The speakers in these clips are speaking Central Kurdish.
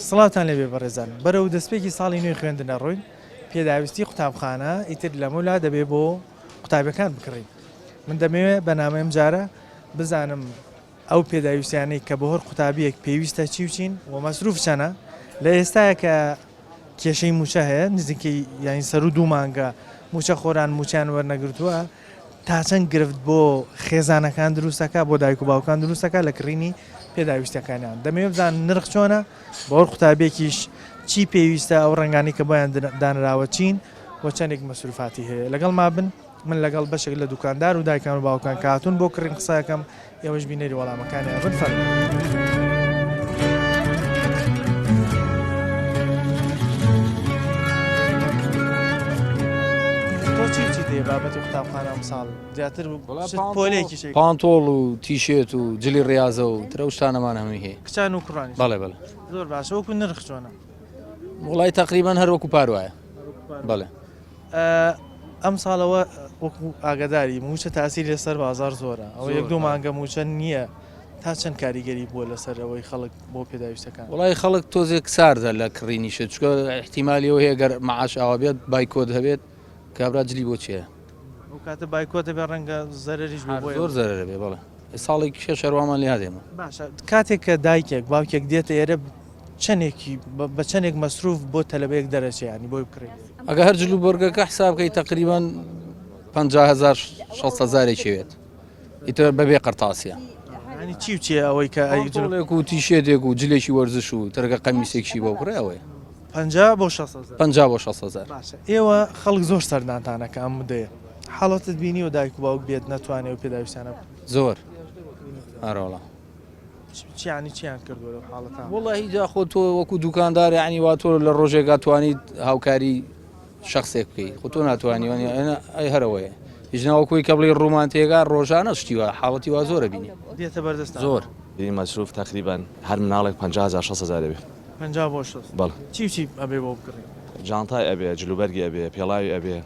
سڵاوتان لێبێ بەڕێزان بەرەو دەستپێکی ساڵی نوێی خوێندن ئەڕۆین پێداویستی قوتابخانە ئیتر لەمەولا دەبێ بۆ قوتابیەکان بکڕین من دەمەوێ بەنامەی ئەم جارە بزانم ئەو پێداویستیانەی کە بۆ هەر قوتابیەک پێویستە چی و چین و مەسروف چەنە لە ئێستایا کە کێشەی موچە هەیە نزیکەی یانی سەرو دوو مانگە موچە خۆران موچەیان وەرنەگرتووە تا چەند گرفت بۆ خێزانەکان دروستەکە بۆ دایک و باوکان دروستەکە لە کڕینی پێداویستەکانیان دەمەوێت بزان نرخ چۆنە بۆ هەر قوتابیەکیش چی پێویستە ئەو ڕەنگانی کە بۆیان دانراوە چین و چەندێک مەسروفاتی هەیە لەگەڵ ما بن من لەگەڵ بەشێک لە دوکاندار و دایکان و باوکان کە هاتوون بۆ کڕین قسە ئەکەم، ئێوەش بینەری وەڵامەکانیان بن فەرموون. تۆ چی چیت هەیە بابەتی قوتابخانە ئەمساڵ زیاتر شت پۆلێکیش هەیە؟ پانتۆڵ و تیشێرت و جلی ڕیازە و ترە و شتانەمان هەمووی هەیە. کچان و کوڕانیش؟ بەڵێ بەڵێ. زۆر باشە وەکو نرخ چۆنە؟ وەڵای تەقریبەن هەر وەکو پار وایە. بەڵێ. ئەمساڵەوە وەکو ئاگاداری مووچە تاسیری لەسەر بازاڕ زۆرە ئەوە یەک دوو مانگە مووچە نییە تا چەند کاریگەری بووە لەسەر ئەوەی خەڵک بۆ پێداویستەکان؟ وەڵای خەڵک تۆزێک ساردە لە کڕینی شت چونکە ئیحتیمالی ئەوە هەیە گەر مەعاش ئاوا بێت بایکۆت هەبێت کابرا جلی بۆ چێ؟ ئەو کاتە بایکۆت هەبێت ڕەنگە زەرەریش بێ بۆ زۆر زەرەر بێ بەڵێ ساڵێک شێش هەروامان لێ هات ئێمە. باشە کاتێک کە دایکێک باوکێک دێتە ئێرە چەنێکی بە چەنێک مەسروف بۆ تەلەبەیەک دەرەچێ یانی بۆی بکڕی؟ ئەگە هەر جل و بەرگەکە حساب کەی تەقریبەن 50 هەزار 60 هەزارێکی وێت ئیتر بەبێ قەرتاسیە. یانی چی و چیە ئەوەی کە ئەی جل پانتۆڵێک و تیشێرتێک و جلێکی وەرزش و تەرگە قەمیسێکشی بۆ بکڕێ ئەوەیە. 50 بۆ 60 هەزار. 50 بۆ 60 هەزار. باشە ئێوە خەڵک زۆر سەردانتان ئەکا ئەم مدەیە حاڵەتت بینیوە دایک و باوک بێت نەتوانێ ئەو پێداویستانە بکڕێ؟ زۆر ئەرەوەڵا. چیانی چیان کردووە لەو حاڵەتە؟ وەڵاهی جا خۆ تۆ وەکو دوکاندار یعنی وا تۆ لە ڕۆژێکا توانیت هاوکاری شخصێک بکەی خۆ تۆ ناتوانانی وانی ئەی هەرەوەیە هیچ ناوەکۆی کە بڵێ ڕوومان تێگا ڕۆژانە شتی وا حاڵەتی وا زۆرە بینی دێتە بەردەست زۆر مەسروف تقریبا هەر مناڵێک 50 هەزار 60 هەزار ئەبێ. 50 بۆ 60 بەڵێ. چی و چی ئەبێ بۆ بکڕی؟ جانتای ئەبێ، جلوبەرگی ئەبێ، پێڵاوی ئەبێ.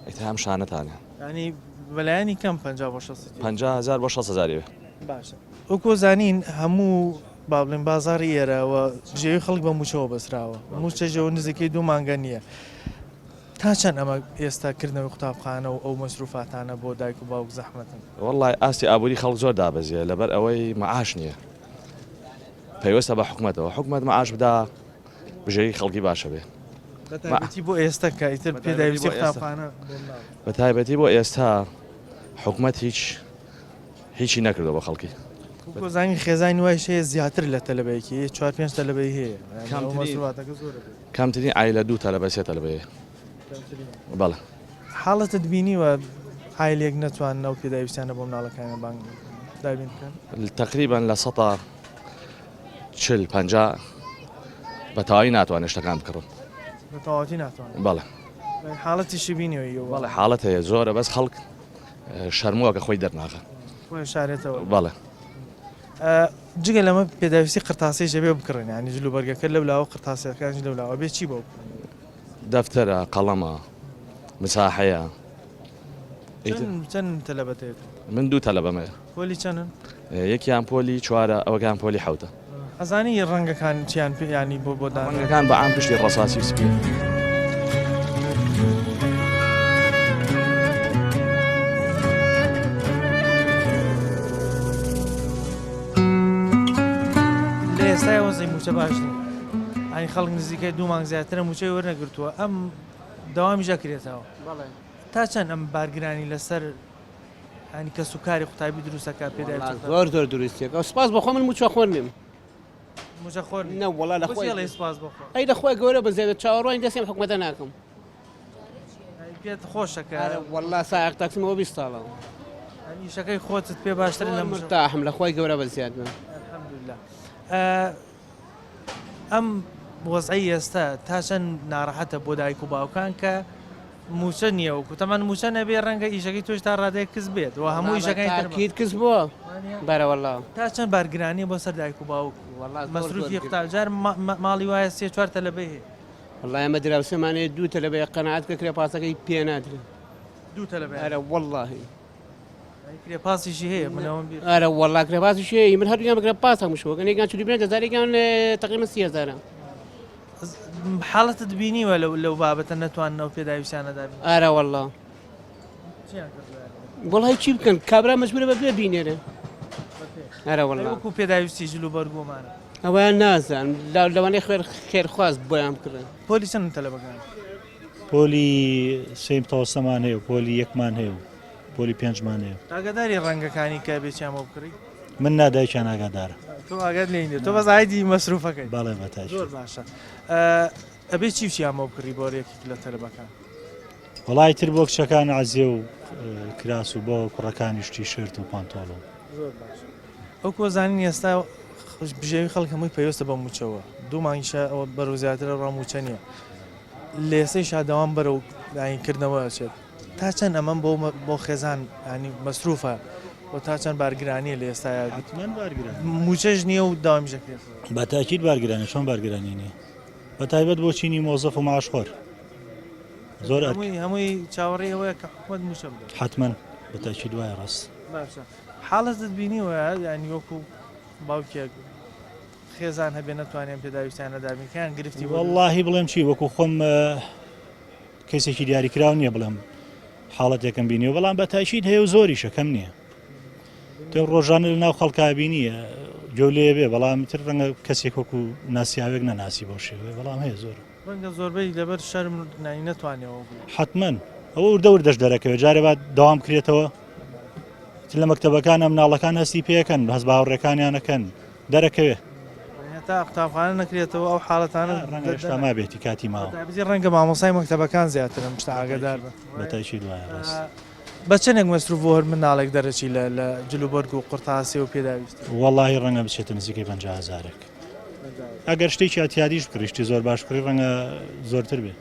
ئیتر ئەم شانەتانە. یانی بەلایەنی کەم 50 بۆ 60 50 هەزار بۆ 60 هەزاری بێ. باشە وەکو زانین هەموو با بڵێن بازاڕی ئێرە و بژێوی خەڵک بە مووچەوە بەسراوە مووچە ژەوە نزیکەی دوو مانگە نییە تا چەند ئەمە ئێستا کردنەوەی قوتابخانە و ئەو مەسروفاتانە بۆ دایک و باوک زەحمەتن؟ وەڵڵای ئاستی ئابووری خەڵک زۆر دابەزیە لەبەر ئەوەی مەعاش نییە پەیوەستە بە حکومەتەوە حکومەت مەعاش بدا بژێوی خەڵکی باشە بێ. بە تایبەتی بۆ ئێستا کە ئیتر پێداویستی قوتابخانە بە تایبەتی بۆ ئێستا حکومەت هیچ هیچی نەکردووە بۆ خەڵکی. وەکو زانین خێزانی وایش هەیە زیاتر لە تەلەبەیەکی هەیە چوار پێنج تەلەبەی هەیە کەمترین عایلە دوو تەلەبە سێ تەلەبە هەیە بەڵێ. حاڵەتت بینیوە عایلەیەک نەتوانن ئەو پێداویستیانە بۆ مناڵەکانیان بانگ دابین بکەن؟ تەقریبەن 40% 50% بە تەواوی ناتوانێت شتەکان بکڕن. بە تەواوەتی ناتوانێت؟ بەڵێ. حاڵەتیشی بینیوە؟ بەڵێ حاڵەت هەیە زۆرە بەس خەڵک شەرمووە کە خۆی دەرناخە. خۆی شارێتەوە. بەڵێ. جگە لەمە پێداویستی قرتاسەیش دەبێ بکڕین یانی جل و بەرگەکە لەو لاوە قرتاسەکانیش لەو لاوە بێ چی بۆ بکڕین؟ دەفتەرە، قەڵەمە، مساحەیە. چەند تەلەبەت هەیە؟ من دوو تەلەبەم هەیە. پۆلی چەنن؟ یەکیان پۆلی چوارە ئەوەکان پۆلی حەوتە. ئەزانی ڕەنگەکان چیان پێ یانی بۆ بۆ دانرا؟ ڕەنگەکان بە عام پشتی ڕەساسی و سپیە. لە ئێستای وەزعی مووچە باش نییە یانی خەڵک نزیکەی دوو مانگ زیاترە مووچەی وەرنەگرتووە ئەم دەوامیش ئەکرێتەوە تا چەند ئەم بارگرانی لەسەر یانی کەس و کاری قوتابی دروست ئەکا پێداویستی وەڵا زۆر زۆر دروستیەکە سوپاس بۆ خوا من مووچە خۆر نیم. مووچە خۆر نی؟ نە وەڵا لە بۆچی خۆی ئەڵێی سوپاس بۆ خوا؟ ئەی لە خوای گەورە بزێنە چاوەڕوانی دەستی ئەم حکومەتە ناکەم. یانی پێت خۆشە کە ئەرە وەڵا سایەق تاکسیم ئەوە 20 ساڵە. یانی ئیشەکەی خۆتت پێ باشترە لە زۆر مووچە؟ مرتاحم لە خوای گەورە بەزیاد بم. الحمدللە. ئەم وەزعەی ئێستا تا چەند ناڕەحەتە بۆ دایک و باوکان کە مووچە نییە وەکو تەمان مووچە نەبێ ڕەنگە ئیشەکەی تۆش تا ڕادەیەک کز بێت و هەموو ئیشەکانی تر تاکید کز بووە بەرە وەڵا. تا چەند بارگرانیە بۆ سەر دایک و باوک وەڵا زۆر زۆر مەسروفی قوتابی جار ماڵی وایە سێ چوار تەلەبەی هەیە. وەڵا ئێمە دراوسێمان هەیە دوو تەلەبەیە قەناعەت کە کرێ پاسەکەی پێ نادرێ. دوو تەلەبەیان ئەرە وەڵاهی. کرێ پاسیشی هەیە من ئەوەم بیر. ئەرە وەڵا کرێ پاسیشی هەیە من هەردووکیان بە کرێ پاس هەموو شەوەکە یەکیان 45 هەزار یەکیان تەقریبا 30 هەزارە. حاڵەتت بینیوە لەو لەو بابەتە نەتوانن ئەو پێداویستیانە دابین بکەن؟ ئەرە وەڵا. چیان کردووە یانی؟ وەڵای چی بکەن کابرا مەجبورە بە پێ بینێرێ. بە پێ؟ ئەرە ئەی وەڵا. وەکوو پێداویستی جل و بەرگ و ئەمانە؟ ئەوەیان نازانم لەوانەیە خوێر خێرخواز بۆیان بکڕن. پۆلی چەندن تەلەبەکان؟ پۆلی سێی متەوەستەمان هەیە و پۆلی یەکمان هەیە و پۆلی پێنجمان هەیە. ئاگاداری ڕەنگەکانی کە بێ چیان بۆ بکڕی؟ من نا دایکیان ئاگادارە. تۆ ئاگات لێی نیە تۆ بەس ئایدی مەسروفەکەی. بەڵێ بە تاکید. زۆر باشە ئەبێ چی و چیان بۆ بکڕی بۆ یەکێک لە تەلەبەکان؟ وەڵا ئیتر بۆ کچەکان عەزیە و کراس و بۆ کوڕەکانیش تیشێرت و پانتۆڵ و. زۆر باشە ئەو کۆزانین ئێستا بژێوی خەڵک هەمووی پەیوەستە بە مووچەوە دوو مانگیشە ئەوە بەرەو زیاترە ڕا مووچە نییە لە ئێستەیشا دەوام بەرەو کردنەوە ئەچێت تا چەند ئەمەم بۆ بۆ خێزان ینی مەسروفە و تا چەند بارگرانیە لە ئێستایا حتمما بارگران مووچەش نییە و داوامیش دەکرێت بە تاکید بارگرانە چۆن بارگرانی نییە بە تایبەت بۆ چینی مۆزەف و معاشخۆر زۆر ئەرک هەمووی هەمووی چاوەڕێی ئەوەیە کە حکومەت مووچە بدات حتمما بە تاکید وایە ڕاست باشە حاڵەتت بینیوە یانی وەکو باوکێک خێزان هەبێ نەتوانێن پێداویستیانە دابین کەیان گرفتی بۆ وەڵڵاهی بڵێم چی وەکو خۆم کەسێکی دیاریکراو نییە بڵێم حاڵەتێکم بینیوە بەڵام بە تاکید هەیە و زۆریشە کەم نییە تۆ ڕۆژانە لە ناو خەڵکا بینی گوێ لێ بێ بەڵام تر ڕەنگە کەسێک وەکو ناسیاوێک نەناسی بەو شێوەیە بەڵام هەیە زۆر. ڕەنگە زۆربەی لەبەر شەرم نانی نەتوانێەوە بڵێ. حەتمەن ئەوە وردە وردەش دەرەکەوێت جارێ با دەوام کرێتەوە تر لە مەکتەبەکانە مناڵەکان هەستی پێەکەن هەست بە هاوڕێکانیانەکەن دەرەکەوێ. هەتا قوتابخانە نەکرێتەوە ئەو حاڵەتانە ڕەنگە هێشتا مابێتی کاتی ماوە. بەتایبەتی ڕەنگە مامۆستای مەکتەبەکان زیاتر ئەم شتە ئاگادار بن. بەتاکید وایە ڕاست. بە چەندێک مەسروف بۆ هەر منداڵێک دەرەچی لە لە جلوبەرگ و قورتاسیە و پێداویستی؟ وەڵاهی ڕەنگە بچێتە نزیکەی 50 هەزارێک ئەگەر شتێکی ئەتیادیش بکڕی شتی زۆر باش بکڕی ڕەنگە زۆرتر بێ.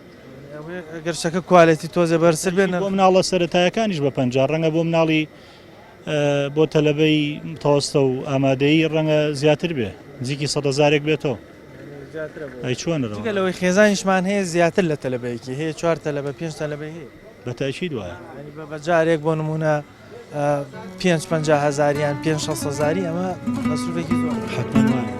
ئەگەر شتەکە quality تۆزێ بەرزتر بێ بۆ مناڵە سەرەتایەکانیش بە 50 ڕەنگە بۆ مناڵی بۆ تەلەبەی متەوەستە و ئامادەیی ڕەنگە زیاتر بێ نزیکی سەد هەزارێک بێتەوە. ئەی چۆن جگە لەوەی خێزانیشمان هەیە زیاتر لە تەلەبەیەکی هەیە چوار تەلەبە پێنج تەلەبەی هەیە. بە تاکید وایە. یانی بە جارێک بۆ نمونە پێنج پەنجا هەزاری یان پێنج شەست هەزاری ئەمە مەسروفێکی زۆر. حەتمەن وایە.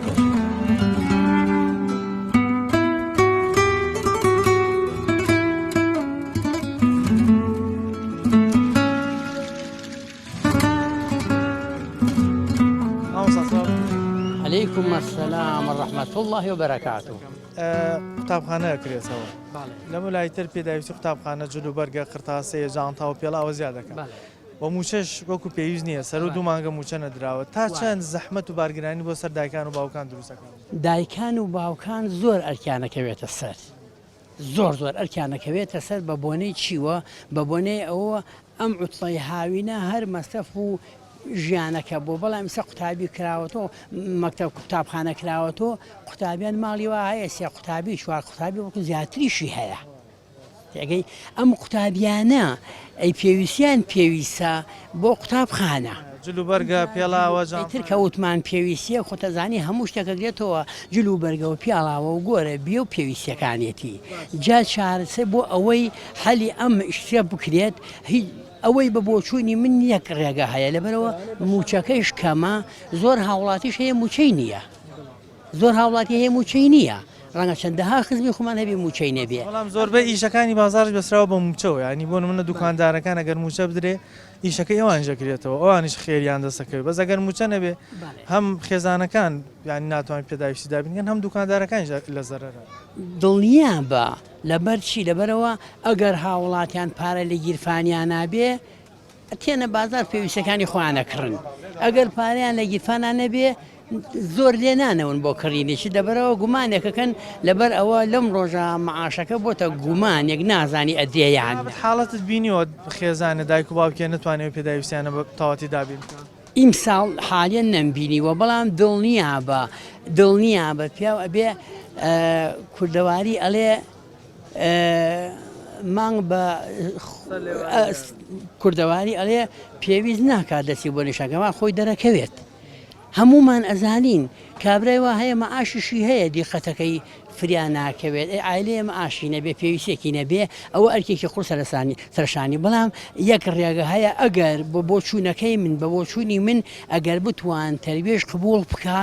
مامۆستا سڵاو. علیکم السلام ورحمة الله وبرکاته. قوتابخانە ئەکرێتەوە لەمە لای تر پێداویستی قوتابخانە جل و بەرگە قرتاسەیە جانتا و پێڵاوە زیاد دەکات و مووچەش وەکو پێویست نییە سەر و دوو مانگە مووچە نەدراوە تا چەند زەحمەت و بارگرانی بۆ سەر دایکان و باوکان دروست دەکات؟ دایکان و باوکان زۆر ئەرکیان ئەکەوێتە سەر زۆر زۆر ئەرکیان ئەکەوێتە سەر بە بۆنەی چیوە بە بۆنەی ئەوە ئەم عوتڵەی هاوینە هەر مەسرەف و ژیانەکە بوو بەڵام ئیستا قوتابی کراوەتۆ مەکتەب قوتابخانە کراوەتۆ قوتابیان ماڵی وا هەیە سێ قوتابی چوار قوتابی وەکو زیاتریشی هەیە تێگەی ئەم قوتابیانە ئەی پێویستیان پێویستە بۆ قوتابخانە. جل و بەرگە پێڵاوە جانتا. ئیتر کە وتمان پێویستیە خۆ تەزانی هەموو شتێک ئەگرێتەوە جل و بەرگە و پیاڵاوە و گۆرە بیە و پێویستیەکانیەتی جا چارەسەر بۆ ئەوەی حەلی ئەم شتە بکرێت هیچ ئەوەی بە بۆچوونی من یەک ڕێگە هەیە لەبەرئەوە مووچەکەیش کەمە زۆر هاوڵاتیش هەیە مووچەی نییە زۆر هاوڵاتی هەیە مووچەی نییە ڕەنگە چەندەها خزمی خۆمان هەبێ مووچەی نەبێ. بەڵام زۆربەی ئیشەکانی بازاڕیش بەسراوە بە مووچەوە یانی بۆ نمونە دوکاندارەکان ئەگەر مووچە بدرێ ئیشەکەی ئەوانیش ئەکرێتەوە ئەوانیش خێریان دەست ئەکەوێت بەس ئەگەر مووچە نەبێ هەم خێزانەکان یانی ناتوانن پێداویستی دابین کەن هەم دوکاندارەکانیش لە زەرەرن. دڵنیابە لەبەر چی لەبەرئەوە ئەگەر هاوڵاتیان پارە لە گیرفانیانا بێ تێنە بازار پێویستەکانی خۆیان ئەکڕن ئەگەر پارەیان لە گیرفانا نەبێ زۆر لێ نانەون بۆ کڕینیشی لەبەرەوە گومانێکەکەن لەبەر ئەوە لەم ڕۆژە معاشەکە بۆتە گومانێک نازانی ئەدرێ یان نا. حاڵەتت بینیوە خێزانە دایک و باوکێ نەتوانێ پێداویستیانە بە تەواتی دابین بکا؟ ئیمساڵ حالیەن نەمبینیوە بەڵام دڵنیابە دڵنیابە پیاو ئەبێ کوردەواری ئەڵێ مانگ بە کوردەواری ئەڵێ پێویست ناکات دەستی بۆ نیشانکەمان خۆی دەرەکەوێت هەمومان ئەزانین. کابرای وا هەیە مەعاشیشی هەیە دیقەتەکەی فریا ناکەوێت ئەی عایلەیە مەعاشی نەبێ پێویستیەکی نەبێ ئەوە ئەرکێکی قورسە لەسانی سەرشانی بەڵام یەک ڕێگە هەیە ئەگەر بە بۆچوونەکەی من بە بۆچوونی من ئەگەر بتوان تەربیەش قبوڵ بکا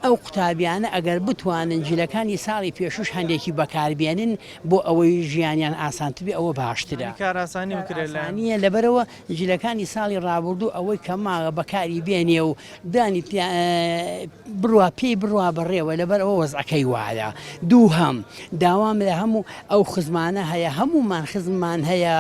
ئەو قوتابیانە ئەگەر بتوانن جلەکانی ساڵی پێشوش هەندێکی بەکاربێنن بۆ ئەوەی ژیانیان ئاسانتر بێ ئەوە باشترە. یانی کارئاسانی بکرێت لایان. کارئاسانیە لەبەرئەوە جلەکانی ساڵی ڕابوردوو ئەوەی کە ماوە بەکاری بێنێ و دانی پیا بڕوا پێی بڕوا بەڕێوە لەبەر ئەوە وەزعەکەی وایە. دووهەم داوام لە هەموو ئەو خزمانە هەیە هەموومان خزممان هەیە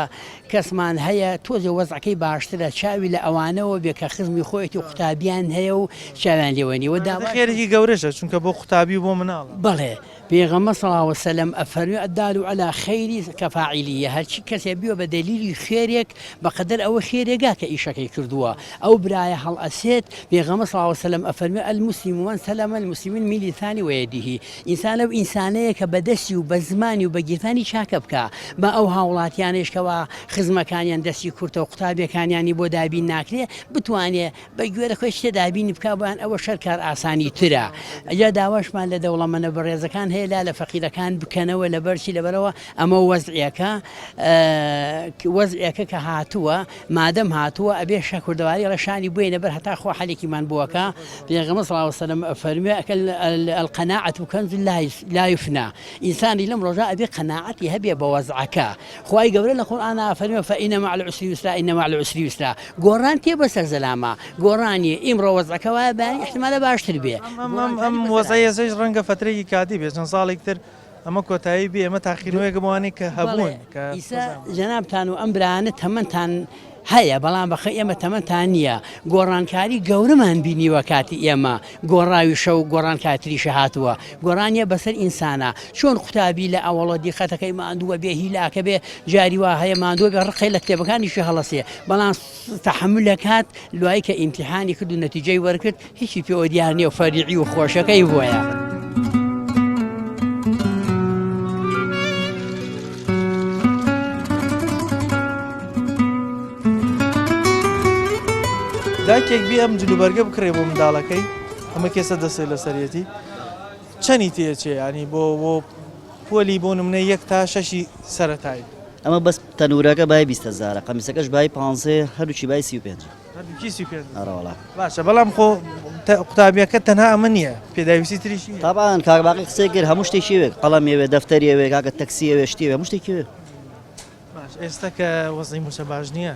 کەسمان هەیە تۆزێ وەزعەکەی باشترە چاوی لە ئەوانەوە بێ کە خزمی خۆیەتی و قوتابیان هەیە و چاویان لێوە نیە و داواش خێرێکی گەورەشە چونکە بۆ قوتابی و بۆ مناڵە. بەڵێ پێغەمبەر صلی اللە وسلم ئەفەرموێ الدال علی خیر کفاعلیه هەرچی کەسێ بیوە بە دەلیلی خێرێک بەقەدەر ئەوە خێرێگا کە ئیشەکەی کردووە ئەو برایە هەڵئەسێت پێغەمبەر صلی اللە وسلم ئەفەرموێ المسلم من سلم المسلمین من لسانه ویده ئینسان ئەو ئینسانەیە کە بە دەستی و بە زمانی و بە گیرفانی چاکە بکا با ئەو هاوڵاتیانەیش کەوا خزمەکانیان دەستی کورتە و قوتابیەکانیانی بۆ دابین ناکرێ بتوانێ بە گوێرە خۆی شتێ دابینی بکا بۆیان ئەوە شەر کار ئاسانی ترە جا داواشمان لە دەوڵەمەنە بەڕێزەکان هەیە لا لە فەقیرەکان بکەنەوە لەبەرچی لەبەرەوە ئەمە وەزعێکە وەزعێکە کە هاتووە مادەم هاتووە ئەبێ شەکوردەواری ڕەشانی بووینە بەر هەتا خوا حەلێکیمان بووەکە پێغەمبەر صلی الله علیه وسلم فەرموێ القناعة كنز لا يفنى ئینسانی لەم ڕۆژە ئەبێ قەناعەتی هەبێ بە وەزعەکە خوای گەورە لە قورئانا ئەفەرموێ فإن مع العسر يسرا إن مع العسر يسرا گۆڕان تێ بەسەر زەلاما گۆڕانی ئیمڕۆ وەزعەکە وایە بەیانی ئیحتیمالە باشتر بێ ئەم ئەم وەزعەی ئێستەیش ڕەنگە فەترەیەکی کاتی بێ چەند ساڵێکی تر ئەمە کۆتایی بێ ئێمە تاقیکردنەوەیەکە بۆ ئەوانەی کە هەبوون کە ئیسە جەنابتان و ئەم برایانە تەمەنتان هەیە بەڵام بەخە ئێمە تەمەنتان نییە گۆڕانکاری گەورەمان بینیوە کاتی ئێمە گۆڕاویشە و گۆڕانکارتریشە هاتووە گۆڕانیە بەسەر ئینسانا چۆن قوتابی لە ئەوەڵە دیقەتەکەی ماندووە بێ هیلاکە بێ جاری وا هەیە ماندووە بێ ڕقی لە کتێبەکانیشی هەڵەسێ بەڵام تەحەمولەکات دوایی کە ئیمتیحانی کرد و نەتیجەی وەرگرت هیچی پێوە دیار نییە و فەریعی و خۆشەکەی بۆیە. دایکێک بێ ئەم جلوبەرگە بکڕێ بۆ منداڵەکەی ئەمە کێسە دەستێ لەسەرەتی چەنی تێچێ ینی بۆ بۆ پۆلی بۆ نمونە یەک تا شەشی سەتایی ئەمە بەس تەنورەکە بای 20 هەزارە قەمیسەکەش بای 15 هەردووکی بای 35 هەردووکی 35 ئەرەوەڵا باشە بەڵام خۆ قوتابیەکە تەنها ئەمە نییە پێداویستی تریشی هەیە. تابعاً کاک باقی قسەی کرد هەموو شتێکی وێ قەڵەم یەوێ دەفتەر یەوێ کاکە تەکسی یەوێ شتی یەوێ هەموو شتێکی وێ. باش ئێستا کە وەزعی مووچە باش نییە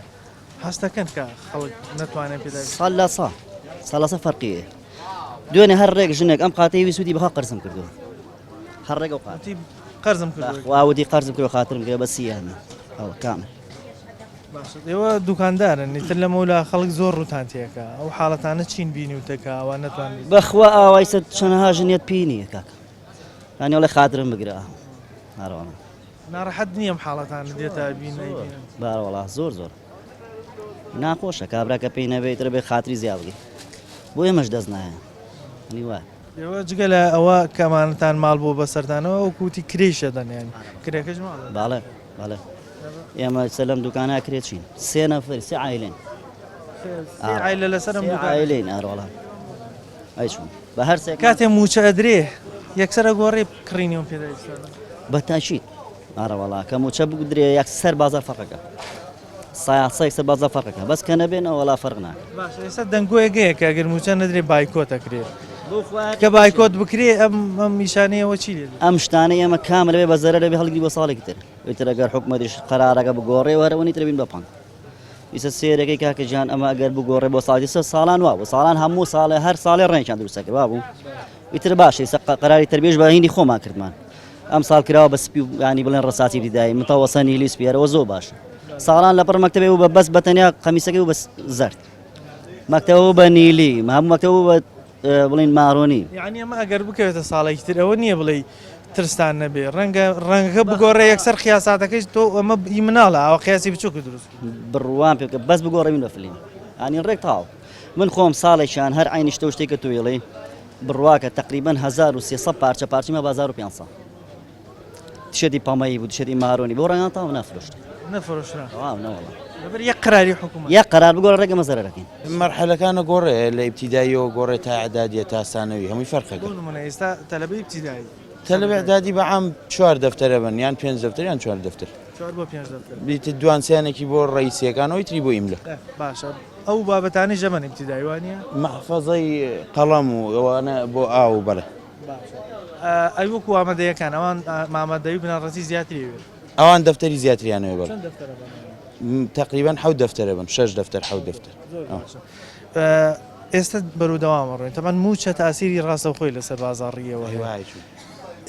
هەست دەکەن کە خەڵک نەتوانێت پێداویستی ساڵ لە ساڵ ساڵ لە ساڵ فەرقی هەیە دوێنێ هەر ڕێک ژنێک ئەم قاتەی ویست وتی بەخوا قەرزم کردووە هەر ڕێک ئەو قاتە وتی قەرزم کردووە بەخوا وتی قەرزم کردووە خاترم کرد بەسی یانە ئەوە کامل باشە ئێوە دوکاندارن ئیتر لەمەولا خەڵک زۆر ڕووتان تێکا ئەو حاڵەتانە چین بینیوتە کە ئەوان نەتوانن بەخوا ئاوای سەر چەنەها ژنیەت پێی نییە کاکە یانی ئەڵێ خاترم بگرە ئارەوانە ناڕەحەت نییە ئەم حاڵەتانە دێتە بین ئەیبینن بارەوەڵا زۆر زۆر ناخۆشە کابرا کە پێی نەبێت ترە بێ خاتری زیاد بگەی بۆ ئێمەش دەست نایە ینی وایە ئێوە جگە لە ئەوە کەمانتان ماڵ بۆ بەسەردانەوە ئەو کوتی کرێیشە دەن یانی کرێکەش ماڵە باڵێ باڵێ ئێمە سەر لەم دوکانە کرێ چین سێ نەفر سێ عایلین سێ عایلە لەسەر ئەم دوکانە عایلین ئارۆڵا ئەی چۆن بە هەر سێ کاتێ موچە ئەدرێ یەکسەر ئەگۆڕێ کڕینی ئەم پێداویستانە بە تاکید ئارەوەڵا کە موچە بگدرێ یەکسەر بازار فەرقەکە سایاسە یەکسەر بازار فەرقەکە بەس کە نەبێن ئەوەڵا فەرق ناکە باشە ئێستا دەنگۆیەک هەیە کە ئەگەر موچە نەدرێ بایکۆت ئەکرێ کە بایکۆت بکرێ ئەم ئەم نیشانەیەوە چی لێ ئەم شتانە ئێمە کامل بێ بە زەرەر بێ هەڵگری بۆ ساڵێکی تر ئیتر ئەگەر حکومەتیش قەرارەکە بگۆڕێ وەرەوە نیتر بین بە پانگ ئیسە سێرەکەی کاکە گیان ئەمە ئەگەر بگۆڕێ بۆ ساڵی سە ساڵان وابوو ساڵان هەموو ساڵێ هەر ساڵێ ڕێنکیان دروستە کرد وابوو ئیتر باشە ئیسە قەراری تربیەش بە هینی خۆمان کردمان ئەم ساڵ کراوە بە سپی و ینی بڵێن ڕساتی بدایی متەوەسە نیلی سپیەرەوە زۆر باشە ساڵان لەپڕ مەکتەبێ و بە بەس بە تەنیا قەمیسەکەی و بە زەرد مەکتەوە بە نیلی هەموو مەکتەوە بە بڵین مارۆنی. یەعنی ئەمە ئەگەر بکەوێتە ساڵێکی تر ئەوە نییە بڵێی ترستان نەبێ ڕەنگە ڕەنگەکە بگۆڕێ یەکسەر قیاساتەکەی تۆ ئەمە ئی مناڵە ئەوە قیاسی بچووک دروست بڕوام پێ بکە بەس بگۆڕێ من بە فلیم یانی ڕێک تاو من خۆم ساڵێکیان هەر عینی شتە و شتێک کە تۆیڵێ بڕواکە تقریبا 1300 پارچە پارچیمە بە 1500 تشێتی پەمەیی بوو تشێتی مارۆنی بۆ ڕەنگان تاو نەفرۆشت نەفرۆشرا تەواو نەوەڵا. لەبەر یەک قەراری حکوومەت. یەک قەرار بگۆڕێ ڕێک ئێمە زەرەرەکەین. مەرحەلەکان ئەگۆڕێ لە ئیبتیداییەوە گۆڕێ تا ئیعدادیە تا سانەوی هەمووی فەرقەکە. بۆ نموونە ئێستا تەلەبەی ئیبتیدایی. تەلەبەی ئیعدادی بە عام چوار دەفتەرە بن یان پێنج دەفتەر یان چوار دەفتەر. چوار بۆ پێنج دەفتەر. بیت دوان سیانێکی بۆ ڕئیسیەکان ئەوی تری بۆ ئیملا. باشە ئەو بابەتانەی ژەمەن ئیبتیدایی وانیە؟ مەحفەزەی قەڵەم و ئەوانە بۆ ئاو و بەڵێ. باشە ئەی وەکو ئامادەیەکان ئەوان ئامادەیی بنەڕەتی زیاتری وێت. ئەوان دەفتەری زیاتریان هەیە بەڵێ. چەند دەفتەرە بن؟ تەقریبەن حەوت دەفتەرە بن شەش دەفتەر حەوت دەفتەر. زۆر باشە. ئێستا بەرەو دەوام ئەڕۆین تەبعەن مووچە تاسیری ڕاستەوخۆی لەسەر بازاڕییەوە هەیە.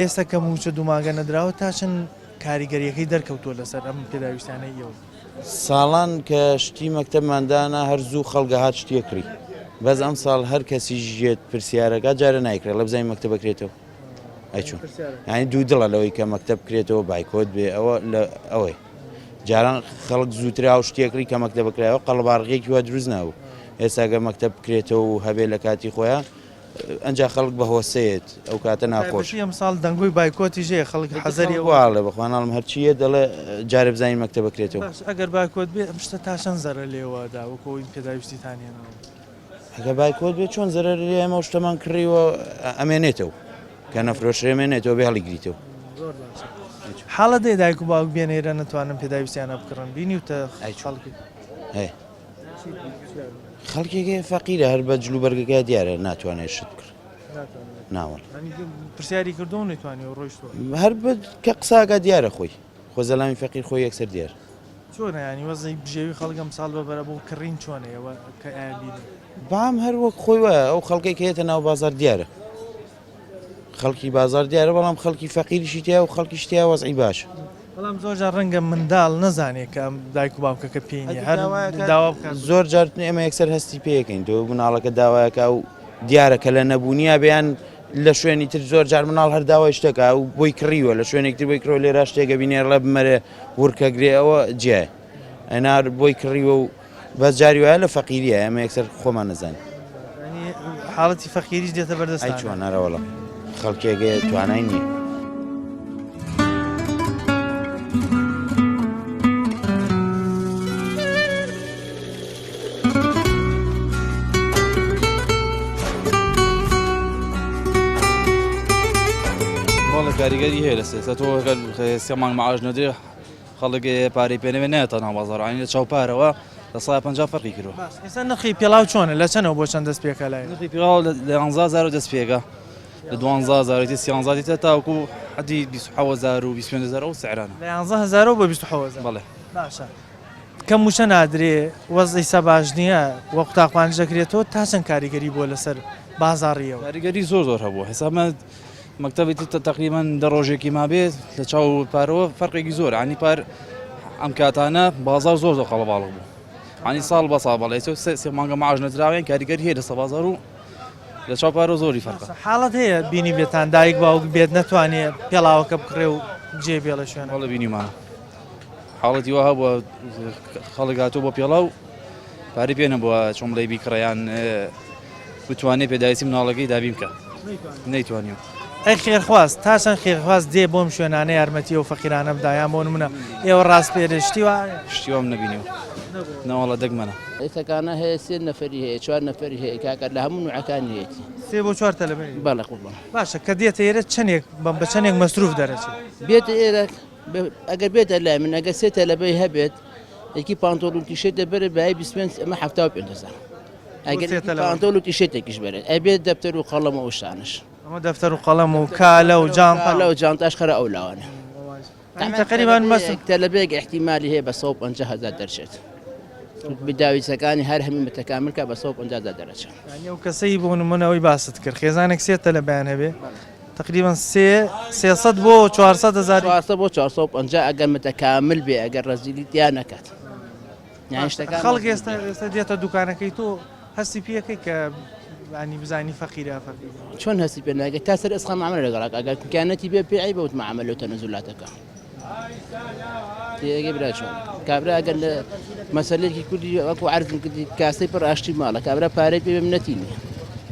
ئێستا کە مووچە دوو مانگە نەدراوە تا چەند کاریگەرییەکەی دەرکەوتووە لەسەر ئەم پێداویستیانەی ئێوە؟ ساڵان کە شتی مەکتەبمان دانا هەر زوو خەڵک ئەهات شتی ئەکڕی بەس ئەمساڵ هەر کەسیش یەت پرسیارەکا جارێ نایکڕێ ئەڵێ بزانین مەکتەب ئەکرێتەوە ئەی چۆن یانی دوو دڵە لەوەی کە مەکتەب بکرێتەوە بایکۆت بێ ئەوە لە ئەوەی جاران خەڵک زووتر ئاو شتی ئەکڕی کە مەکتەب کرایەوە قەڵبارغێکی وا دروست نابوو ئێستا گەر مەکتەب بکرێتەوە و هەبێ لە کاتی خۆیان ئەنجا خەڵک بە هۆسەیەت ئەو کاتە ناخۆش. تایبەتی ئەمساڵ دەنگۆی بایکۆتیش هەیە خەڵک حەزەری ئەوە. واڵێ بەخوا ناڵم هەرچی یە دەڵێ جارێ بزانین مەکتەبە کرێتەوە. باش ئەگەر بایکۆت بێ ئەم شتە تا چەند زەرەر لێوە ئەدا وەکو ئەوەی پێداویستیتان هێناوە؟ ئەگەر بایکۆت بێ چۆن زەرەر لێ ئێمە ئەو شتەمان کڕیوە ئەمێنێتەوە کە نەفرۆشرێ ئەمێنێتەوە بێ هەڵیگریتەوە. زۆر باشە حاڵەت هەیە دایک و باوک بێن ئێرە نەتوانن پێداویستیانە بکڕن بینیوتە خەڵکی؟ هەیە. خەڵکێک هەیە فەقیرە هەر بە جل و بەرگەکە دیارە ناتوانێت شت بکڕێت ناوەڵ پرسیاری کردو نەیتوانی و ڕۆیشتووە هەر کە قساکە دیارە خۆی خۆ زەلامی فەقیر خۆی یەکسەر دیار چۆنە ینی وەزی بژێوی خەڵک ئەم ساڵ بەبەرە بۆ کڕین چۆنە ئێوە کە ئەیان بینن بام هەر وەک خۆی وایە ئەو خەڵکێک هەیەتە ناو بازار دیارە خەڵکی بازاڕ دیارە بەڵام خەڵکی فەقیریشی تیا و خەڵکیش تیا وەزعی باشە. بەڵام زۆر جار ڕەنگە منداڵ نەزانێ کە ئەم دایک و باوکەکە پێی نییە هەر داوا بکات. زۆر جار ئێمە یەکسەر هەستی پێ ئەکەین تۆ مناڵەکە داوایەکا و دیارە کە لە نەبوونیا بێ یان لە شوێنی تر زۆر جار مناڵ هەر داوای شتەکە و بۆی کڕیوە لە شوێنێک تر بۆی کڕیوە لێرا شتێکە بینێ ڕێ بمەرێ ورکە گرێ ئەوە جیایە ئەنار بۆی کڕیوە و بەس جاری وایە لە فەقیریە ئێمە یەکسەر خۆمان نەزانین. یانی حاڵەتی فەقیریش دێتە بەردەستان. ئەی چۆن ئەرەوەڵا خەڵکێک هەیە توانای نییە. بەڵێ کاریگەری هەیە لەسەر ئێستا تۆ ئەگەر سێ مانگ معاش نەدرێ خەڵک پارەی پێ نەبێ نایەتە ناو بازاڕ یانی لە چاو پارەوە 50% فەرقی کردووە. باش ئێستا نرخی پێڵاو چۆنە لە چەنەوە بۆ چەند دەست پێکا لای؟ نرخی پێڵاو لە یانزە هەزارەوە دەست پێکا لە دوانزە هەزار و سیانزە دیتە تاوەکو حەدی 27 هەزار و 25 هەزار ئەو سعرانە. لە یانزە هەزارەوە بۆ 27 هەزار؟ بەڵێ. باشە کە مووچە نادرێ وەزعی سە باش نییە و قوتابخانەش دەکرێتەوە تا چەند کاریگەری بووە لەسەر بازاڕیەوە؟ کاریگەری زۆر زۆر هەبووە حسابمە مەکتەبی تر تەقریبەن دە ڕۆژێکی مابێت لە چاو پارەوە فەرقێکی زۆر عنی پار ئەم کاتانە بازار زۆر زۆر قەڵەباڵغ بوو عنی ساڵ بە ساڵ بەڵێ سێ سێ مانگە معاش نەدراوێن کاریگەری هەیە لەسەر بازار و لە چاو پارە زۆری فەرقە. حاڵەت هەیە بینی بێتان دایک باوک بێت نەتوانێ پێڵاوەکە بکڕێ و جێ بێڵێ شوێنەکە؟ بەڵێ بینیومانە حاڵەتی وا هەبووە خەڵک هاتووە بۆ پێڵاو پارەی پێ نەبووە چۆن بڵێی بیکڕێ یان بتوانێت پێداویستی مناڵەکەی دابین بکات نەیتوانیوە. ئەی خێرخواز تا چەند خێرخواز دێ بۆم شوێنانە یارمەتی ئەو فەقیرانە بدا یان بۆ نمونە ئێوە ڕاسپێرێ شتی وا هەیە؟ شتی وام نەبینیوە نەوەڵا دەگمەنە. ئێستاکانە هەیە سێ نەفەری هەیە چوار نەفەری هەیە کاکە لە هەموو نوعەکانی هەیەتی. سێ بۆ چوار تەلەبەی هەیە؟ بەڵێ قوربان. باشە کە دێتە ئێرە چەنێک بە چەنێک مەسروف دەرەچێ؟ بێتە ئێرە ئەگەر بێتە لای من ئەگەر سێ تەلەبەی هەبێت یەکی پانتۆڵ و تیشێت دەبەرێت بای 25 ئەمە 75 هەزار ئەگەر پانتۆڵ و تیشێتێکیش بەرێت ئەبێت دەفتەر و قەڵەم و شتانش ئەمە دەفتەر و قەڵەم و کالە و جانتا و جانتاش خەرە ئەو لاوانە تقریبا مەس تەلەبێک احتیمالی هەیە بە 150 هەزار دەرچێت بداویسەکانی هەر هەمی متەکامل کە بە 150 هەزار دەرەچێت یانی ئەو کەسەی بۆ نمونە ئەوەی باست کرد خێزانێک سێ تەلەبەیان هەبێ تقریبا سێ 300 بۆ 400 هەزار 400 بۆ 450 ئەگەر متەکامل بێ ئەگەر ڕەزیلی تیا نەکات یانی شتەکان خەڵک ئێستا ئێستا دێتە دوکانەکەی تۆ هەستی پێەکەی کە ینی بزانی فەقیرە فەقیر چۆن هەستی پێ ناکەی تا سەر ئێسقان معاملە لەگەڵ ئەکا ئەگەر کیانەتی بێ پێ عەیبە وت معاملە و تەنەزولاتەکە تێگەی برا چۆن کابرا ئەگەر لە مەسەلێکی کوردی وەکو عەرزم کردی کاسەی پڕ ئاشتی ماڵە کابرا پارەی پێ بێ منەتی نییە.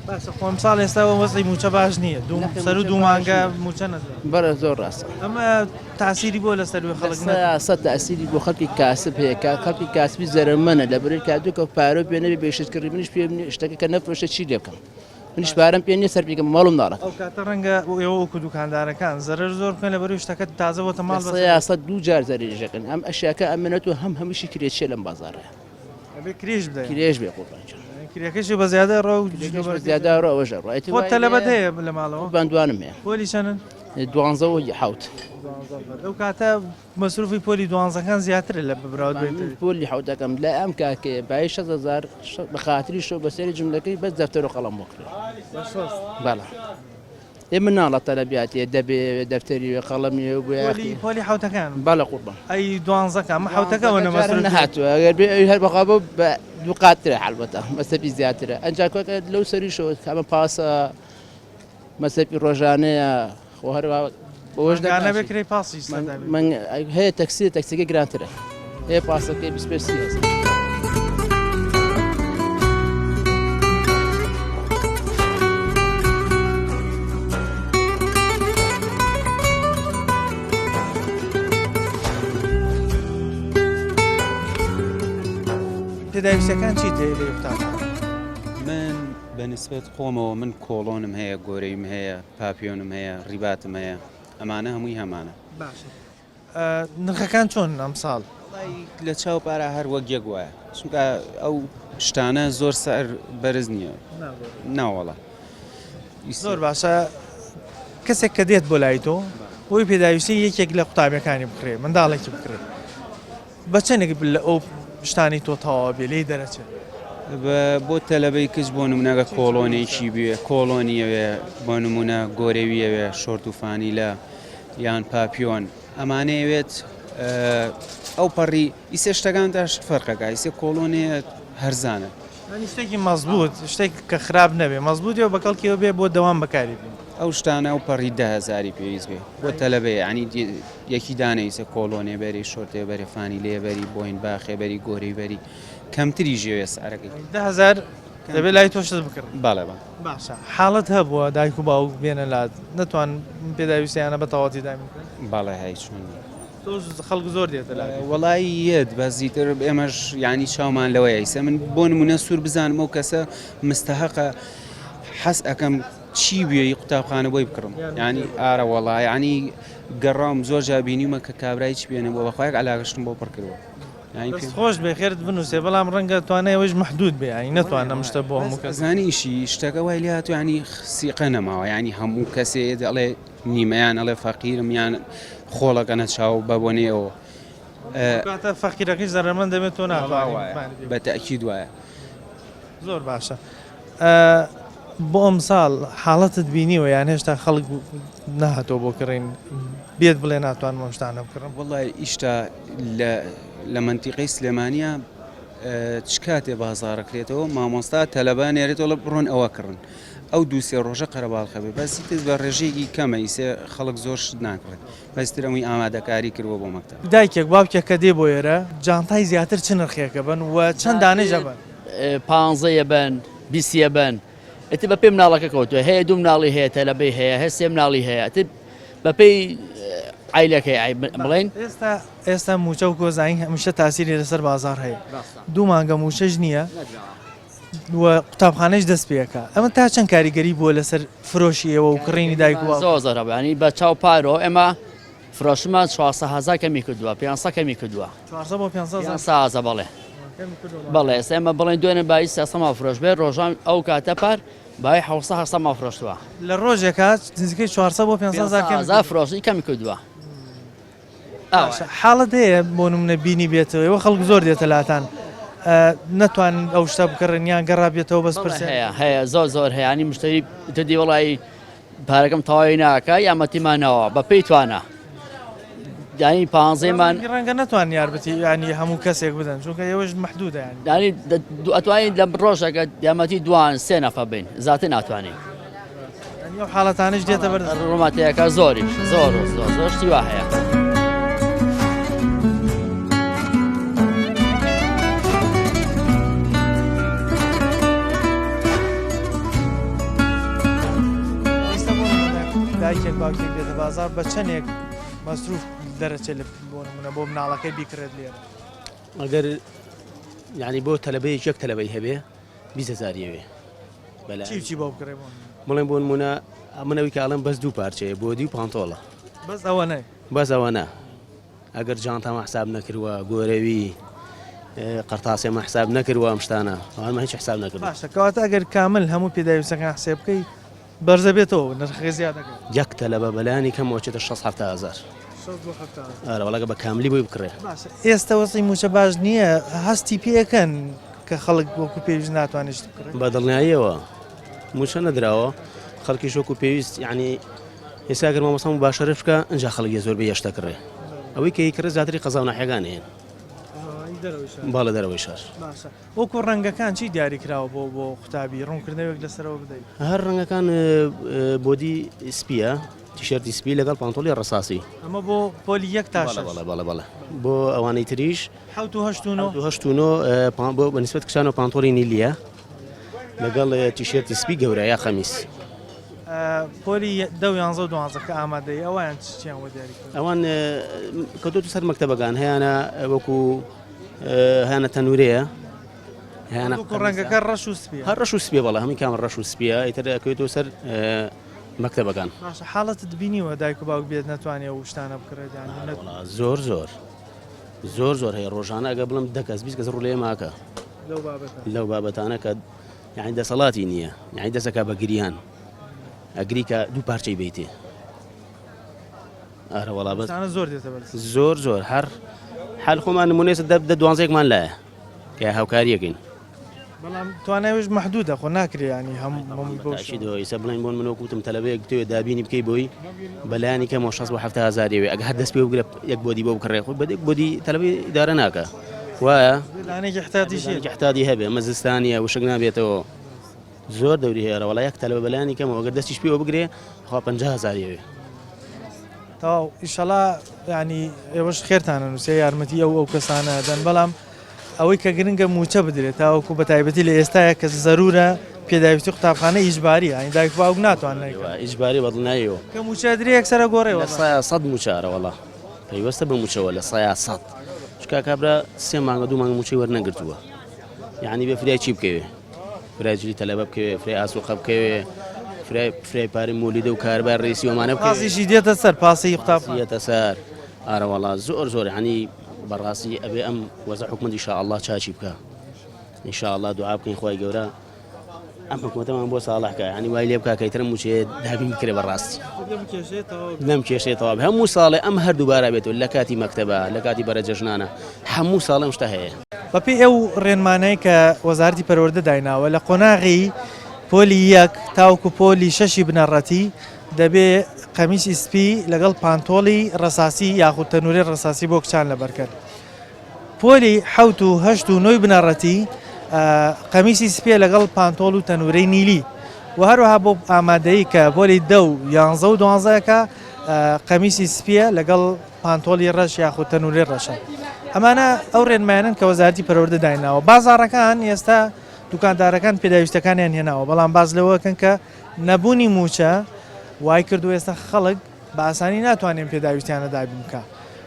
باشە خۆ ئەمساڵ ئێستا وەزعی مووچە باش نییە دوو سەر و دوو مانگە مووچە نەدرا. بەڵێ زۆر ڕاستە. ئەمە تاسیری بۆ لەسەر وێ خەڵک نە. سە تاسیری بۆ خەڵکی کاسب هەیە کە خەڵکی کاسبی زەرەرمەنە لەبەرئەوەی کە دوو کە پارە پێ نەبێ بێ شت کڕی منیش پێم نییە شتەکە کە نەفرۆشێ چی لێ بکەم منیش پارەم پێ نییە سەرفی کەم ماڵ و مناڵەکەم. ئەو کاتە ڕەنگە ئێوە وەکو دوکاندارەکان زەرەر زۆر بکەن لەبەرئەوەی شتەکە تازە بۆتە ماڵ بەسەر. سە دوو جار زەرەریش دەکەن هەم ئەشیاکە ئەمێنێت و هەم هەمیشی کرێچیە لەم بازاڕەیە. ئەبێ کرێش بدەین. کرێش بێ قوربان گیان. کرێکەشی بە زیادە ڕۆ و کرێکەش بە زیادە ڕۆ ئەوەش ڕۆ. ئەی خۆت تەلەبەت هەیە لە ماڵەوە؟ قوربان دوانم هەیە. پۆلی چەنن؟ دوانزە و حەوت. ئەو کاتە مەسروفی پۆلی دوانزەکان زیاترە لە براوت بێت. من پۆلی حەوتەکەم لای ئەم کاکەیە بایی 6 هەزار بە خاتری شەو بە سەری جملەکەی بەس دەفتەر و قەڵەم بۆ کڕی. بەڵێ. ئێ مناڵە تەلەبیاتیە دەبێ دەفتەری وێ قەڵەمی وێ بۆیاخی. پۆلی پۆلی حەوتەکان. بەڵێ قوربان. ئەی دوانزەکان مە حەوتەکە وەنە مەسروفی. نەهاتووە ئەگەر بێ ئەوی هەر بەخوا بۆ بە دوو قاترە حەلبەتە مەسەفی زیاترە ئەنجا کۆکە لەو سەریشەوە کامە پاسە مەسەفی ڕۆژانەیە خۆ هەروە بەوەش دەگانە بێ کرێی پاسی من هەیە تەکسی تەکسیەکە گرانترە هەیە پاسەکەی 25 هەزار. پێداویستەکان چیت هەیە لە قوتابخانە؟ من بە نسبەت خۆمەوە من کۆڵۆنم هەیە گۆرەیم هەیە پاپیۆنم هەیە ڕیباتم هەیە ئەمانە هەمووی هەمانە. باشە نرخەکان چۆنن ئەمساڵ؟ وەڵایی لە چاو پارە هەر وەک یەک وایە چونکە ئەو شتانە زۆر سعر بەرز نییە ناوەڵا. زۆر باشە کەسێک کە دێت بۆ لای تۆ بۆی پێداویستی یەکێک لە قوتابیەکانی بکڕێ منداڵێکی بکڕێ بە چەندێک لە ئەو شتانی تۆ تەواو بێ لێی دەرەچێت؟ بۆ تەلەبەی کچ بۆ نمونە گە کۆڵۆنێکی بوێ کۆڵۆنیەوێ بۆ نمونە گۆرەویەوێ شۆرت و فانیلە یان پاپیۆن ئەمانەیەوێت ئەو پەڕی ئیسێ شتەکان تا شت فەرقەکە ئیسێ کۆڵۆنێ هەرزانە ینی شتێکی مەزبوط شتێک کە خراپ نەبێ مەزبوطی و بەکەڵکیەوە بێ بۆ دەوام بەکاری بێ ئەو شتانە ئەو پەڕی دههزاری پێویست بێ بۆ تەلەبەیە ینی یەکی دانەیسە کۆڵۆنێ بەری شۆرتێ بەرێ فانی لێ بەری بۆین باخێ بەری گۆری بەری کەمتری ژێوێ سعرەکەی. 10000 دەبێت لای تۆ شت بکڕن. بەڵێ بەڵێ. باشە حاڵەت هەبووە دایک و باوک بێنە لات نەتوان پێداویستیانە بە تەواوەتی دابین بکەن؟ بەڵێ هەی چۆن نیە. تۆ خەڵک زۆر دێتە لات. وەڵایی یەت بەس ئیتر ئێمەش یانی چاومان لەوەیە ئیسە من بۆ نمونە سوور بزانم ئەو کەسە مستەهەقە حەز ئەکەم چی بوێی قوتابخانە بۆی بکڕم یانی ئارە وەڵا یانی گەڕاوم زۆر جار بینیومە کە کابرا هیچ پێ نەبووە بەخوا یەک عەلاگەشتم بۆ پڕ کردووە دەست خۆش بێ خێرت بنووسێ بەڵام ڕەنگە توانای ئەوەیش مەحدود بێ یانی نەتوان ئەم شتە بۆ هەموو کەس زانی ئیشی شتەکە وای لێ هاتووە ینی سیقە نەماوە ینی هەموو کەسێ دەڵێ نیمەیان ئەڵێ فەقیرم یان خۆڵەکە نەچاو بە بۆنەیەوە کاتە فەقیرەکەی زەرەرمەند دەبێت تۆ ناتوانانی بە تەئکید وایە زۆر باشە بۆ ئەمساڵ حاڵەتت بینیوە یان هێشتا خەڵک نەهاتووە بۆ کڕین بێت بڵێ ناتوانم ئەم شتانە بکڕم؟ وەڵای ئیشتا لە لە مەنتیقەی سلێمانیا چ کاتێ بازاڕەکرێتەوە مامۆستا تەلەبە نێرێتەوە بڕۆن ئەوە کڕن ئەو دوو سێ ڕۆژە قەرەباڵخە بێ بەس تز بە ڕێژەیەکی کەمە ئیسێ خەڵک زۆر شت ناکڕێت بەس تر ئەوی ئامادەکاری کردووە بۆ مەکتەب. دایکێک باوکێک کە دێ بۆ ئێرە جانتای زیاتر چ نرخێکە بەن و چەند دانەیش ئەبەن؟ پانزە یەبەن 20 یەبەن ئیتر بەپێی مناڵەکە کەوتووە هەیە دوو مناڵی هەیە تەلەبەی هەیە هەیە سێ مناڵی هەیە ئیتر بەپێی عایلەکەی عی بڵێن. ئێستا ئێستا مووچە و کۆزایی هەمیشە تاسیری لەسەر بازاڕ هەیە دوو مانگە مووچەش نییە و قوتابخانەش دەست پێکا ئەمە تا چەند کاریگەری بووە لەسەر فرۆشی ئێوە و کڕینی دایک و باوک؟ زۆر زۆر هەبوو یانی بە چاو پارۆ ئێمە فرۆشمان 400 هەزار کەمی کردووە 500 کەمی کردووە 400 بۆ 500 هەزار 500 هەزار بەڵێ بەڵێ ئێستا ئێمە بڵێن دوێنێ بایی 300 مان فرۆش بێ ڕۆژان ئەو کاتە پار بای 700 800 مان فرۆشتووە لە ڕۆژێکا نزیکەی 400 بۆ 500 هەزار کەمی هەزار فرۆشی کەمی کردووە باشە حاڵەت هەیە بۆ نمونە بینی بێتەوە ئێوە خەڵک زۆر دێتە لاتان نەتوان ئەو شتە بکڕن یان گەڕا بێتەوە بەس پرسیار هەیە هەیە زۆر زۆر هەیە ینی مشتری تدی وڵی پارەکەم تەواوی ناکە یامەتیمانەوە بە پێی توانە دانی پانزەیمان ڕەنگە نەتوان یاربەتی ینی هەموو کەسێک بدەن چونکە ئێوەش محدودە ینی دانی ئەتوانین لە ڕۆژەکە یامەتی دوان سێ نەفە بین زیاتر ناتوانین ئەو حاڵەتانەش دێتە بەر ڕووماتەکە زۆریش زۆر زۆر زۆر شتی وا هەیە. دایکێک باوکێک بێتە بازار بە چەندێک مەسروف دەرەچێت لە بۆ نمونە بۆ مناڵەکەی بیکڕێت لێرە؟ ئەگەر یعنی بۆ تەلەبەیەک یەک تەلەبەی هەبێ 20 هەزاریەوێ چی چی بۆ بکڕێ بۆ بڵێن بۆ نمونە منەوەی کاڵم بەس دوو پارچەیە بۆدی و پانتۆڵە بەس ئەوە نە بەس ئەوە نە ئەگەر جانتامان حساب نەکردوە گۆرەوی قەرتاسێمان حساب نەکردوە ئەم شتانە ئەوانمان هیچ حساب نەکردوە. باشە کەواتە ئەگەر کامل هەموو پێداویستەکان حسێب بکەی بەرزە بێتەوە نرخەکە زیاد دەکات. یەک تەلەبە بەلایەنی کەمەوە چێتە شەست حەفتا هەزار. شەست بۆ حەفتا هەزار. ئەرە وەڵا گەر بە کاملی بۆی بکڕێ. باشە ئێستە وەزعی مووچە باش نییە هەستی پێ ئەکەن کە خەڵک وەکو پێویست ناتوانێت شت بکڕێ؟ بە دڵنیاییەوە مووچە نەدراوە خەڵکیش وەکو پێویست یانی ئێستا گەر مامۆستا موباشەرەش بکا ئینجا خەڵک یە زۆربەی یەشتە کڕێ ئەوەی کە یکڕێ زیاتری قەزا و ناحیەکان هەیەن باڵە دەرەوەی شار. باشە وەکو ڕەنگەکان چی دیاری کراوە بۆ بۆ قوتابی ڕوونکردنەوەیەک لەسەرەوە بدەیت؟ هەر ڕەنگەکان بۆدی سپیە تیشێرتی سپی لەگەڵ پانتۆڵی ڕەساسی. ئەمە بۆ پۆلی یەک تا شەش. بەڵێ بەڵێ بەڵێ بۆ ئەوانەی تریش حەوت و هەشت و نۆ. حەوت و هەشت و نۆ بۆ بەنیسبەت کچانەوە پانتۆڵی نیلیە. لەگەڵ تیشێرتی سپی گەورە یا قەمیس. پۆلی دە و یانزە و دوانزە کە ئامادەی ئەوان چیان بۆ دیاری کردووە؟ ئەوان کەوتۆتە سەر مەکتەبەکان هەیانە وەکو هەیانە تەنورەیە هەیانە وەکو ڕەنگەکە ڕەش و سپیە هەر ڕەش و سپیە بەڵێ هەمووی کام ڕەش و سپیە ئیتر ئەکەوێتەوە سەر مەکتەبەکان. باشە حاڵەتت بینیوە دایک و باوک بێت نەتوانێ ئەو شتانە بکڕێت یان زۆر زۆر زۆر زۆر هەیە ڕۆژانە ئەگە بڵم دە کەس 20 کەس ڕوو لە ئێماکە لەو بابەتانە کە یعنی دەسەڵاتی نییە یعنی دەسەکە بە گریان ئەگری کە دوو پارچەی بیتێ ئارە وەڵا بەس زۆر دێتە بەر زۆر زۆر هەر حال خۆمان نمونێت دە دوانزێکمان لایە کە هاوکاریەکەین بەڵام توانای وش مەحدودە خۆ ناکرێ ینی هەم هەمووی بەو تاکید شێوە. ئیسە بڵێن بۆن من وەک وتم تەلەبەیەک بتەوێت دابینی بکەی بۆی بەلایەنی کەمەوە 60 بۆ 70 هەزاری وێ ئەگە هەر دەست پێ بگرە یەک بۆدی بۆ بکڕێ خۆی بە یەک بۆدی تەلەبەی ئیدارە ناکا وایە دانێکی احتیاطیش هەیە. دانێکی احتیاطی هەبێ ئەمە زستانیە وشک نابێتەوە زۆر دەوری هەیە وەڵا یەک تەلەبە بەلایەنی کەمەوە ئەگەر دەستیش پێوە بگرێ خوا 50 هەزاری ئەوێ. تەواو ئیشەڵا یانی ئێوەش خێرتانە نووسێ یارمەتی ئەو ئەو کەسانە دەن بەڵام ئەوەی کە گرنگە مووچە بدرێت تاوەکو بە تایبەتی لە ئێستایا کە زەرورە پێداویستی قوتابخانە ئیجباریە یانی دایک و باوک ناتوانن نەیکەن. ئیجباری بە دڵنیاییەوە. کە مووچە ئەدرێ یەکسەر ئەگۆڕێ لە وەڵا. سەیا سەد مووچە ئەرە وەڵا پەیوەستە بە مووچەوە 100% چونکە کابرا سێ مانگە دوو مانگە مووچەی وەرنەگرتووە یانی بێ فریای چی بکەوێ فرای جلی تەلەبە بکەوێ فرای ئاسوقە بکەوێ فرای فرای پارەی مۆلیدە و کاربار ڕیسی ئەمانە بکەوێ پاسیشی دێتە سەر پاسی قوتابخانە یەتە سەر ئارە وەڵا زۆر زۆر یانی بەڕاستی ئەبێ ئەم وەزع حکومەت ان شاء اللە چاکی بکا ان شاء اللە دوعا بکەین خوای گەورە ئەم حکومەتەمان بۆ ساڵح کە ینی وای لێ بکا کە ئیتر موچەیە دابین بکرێ بەڕاستی لەم کێشەیە تەواو هەموو ساڵێ ئەم هەردوو بارا بێتەوە لە کاتی مەکتەبە لە کاتی بەرە جەژنانە هەموو ساڵێ ئەم شتە هەیە. بەپێی ئەو ڕێنمانەی کە وەزارەتی پەروەردە دایناوە لە قۆناغی پۆلی یەک تاوەکو پۆلی شەشی بنەڕەتی دەبێ قەمیسی سپی لەگەڵ پانتۆڵی ڕەساسی یاخود تەنورەی ڕەساسی بۆ کچان لەبەرکەن. پۆلی حەوت و هەشت و نۆی بنەڕەتی قەمیسی سپیە لەگەڵ پانتۆڵ و تەنورەی نیلی و هەروەها بۆ ئامادەیی کە پۆلی دە و یانزە و دوانزەکە قەمیسی سپیە لەگەڵ پانتۆڵی ڕەش یاخود تەنورەی ڕەشە. ئەمانە ئەو ڕێنمایانەن کە وەزارەتی پەروەردە دایناوە. بازاڕەکان ئێستا دوکاندارەکان پێداویستەکانیان هێناوە، بەڵام باس لەوەکەن کە نەبوونی مووچە وای کردووە ئێستا خەڵک بە ئاسانی ناتوانێن پێداویستیانە دابین بکا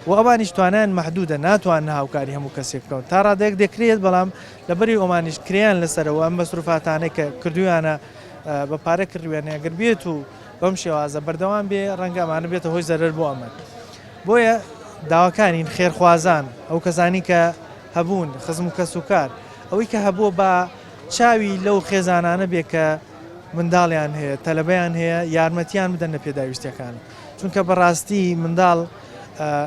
و ئەوانیش توانایان مەحدودە ناتوانن هاوکاری هەموو کەسێک بکەن تا ڕادەیەک دەکرێت بەڵام لەبەری ئۆمانیش کرێیان لەسەرەوە ئەم مەسروفاتانەی کە کردویانە بە پارە کڕیویانە ئەگەر بێت و بەم شێوازە بەردەوام بێ ڕەنگە ئەمانە بێتە هۆی زەرەر بۆ ئەمە بۆیە داواکارین خێرخوازان ئەو کەسانی کە هەبوون خزم و کەس و کار ئەوەی کە هەبووە بە چاوی لەو خێزانانە بێ کە منداڵیان هەیە تەلەبەیان هەیە یارمەتیان بدەن لە پێداویستیەکان چونکە بەڕاستی منداڵ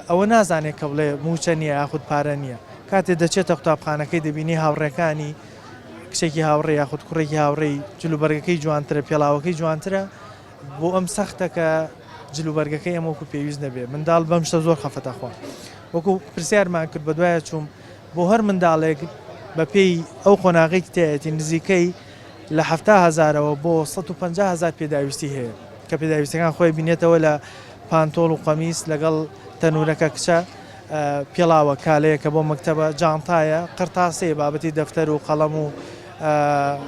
ئەوە نازانێت کە بڵێ موچە نییە یاخود پارە نییە کاتێ دەچێتە قوتابخانەکەی دەبینی هاوڕێکانی کچێکی هاوڕێ یاخود کوڕێکی هاوڕێی جلوبەرگەکەی جوانترە پێڵاوەکەی جوانترە بۆ ئەم سەختە کە جلوبەرگەکەی ئەم وەکو پێویست نەبێ منداڵ بەم شتە زۆر خەفەتە خوا وەکو پرسیارمان کرد بەدوایە چووم بۆ هەر منداڵێک بەپێی ئەو قۆناغەی تایەتی نزیکەی لە 70 هەزارەوە بۆ 150 هەزار پێداویستی هەیە کە پێداویستەکان خۆی بینێتەوە لە پانتۆڵ و قەمیس لەگەڵ تەنورەکە کچە پێڵاوە کالەیە کە بۆ مەکتەبە جانتایە قرتاسەیە بابەتی دەفتەر و قەڵەم و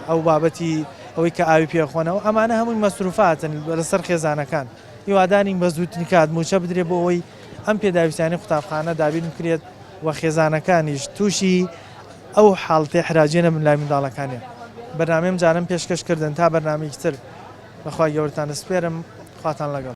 ئەو بابەتی ئەوەی کە ئاوی پێخۆنەوە ئەمانە هەمووی مەسروفاتن لەسەر خێزانەکان هیوادارین بە زووترین کات مووچە بدرێت بۆ ئەوەی ئەم پێداویستیانەی قوتابخانە دابین بکرێت و خێزانەکانیش تووشی ئەو حاڵەتی ئیحراجیە نەبن لای منداڵەکانیان. بەرنامەی ئەمجارەم پێشکەش کردن تا بەرنامەیەکی تر بەخوای گەورەتان دەسپێرم خواتان لەگەڵ.